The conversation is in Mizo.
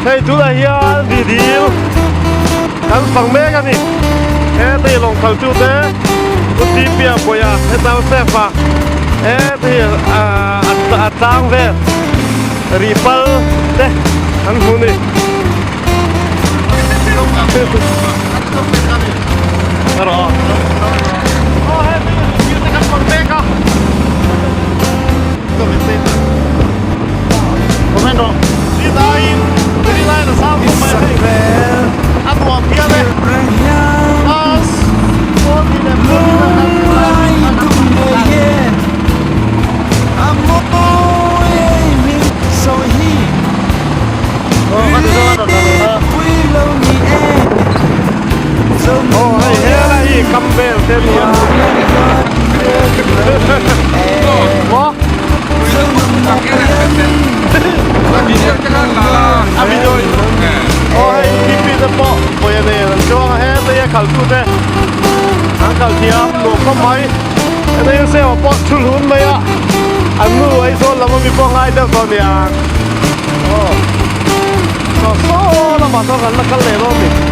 Hei tunah hian didil kan fang mek a ni. Heta hi lawng khalh tu te Pu Tpia Bawia heta Josefa heta hi a tlang vel rih pal te an hmu a ni. An nu Aizawl lam ami pawh ngai deuh tawh nia. Aw. Saw saw lamah sawn kan la kal leh dawn a ni.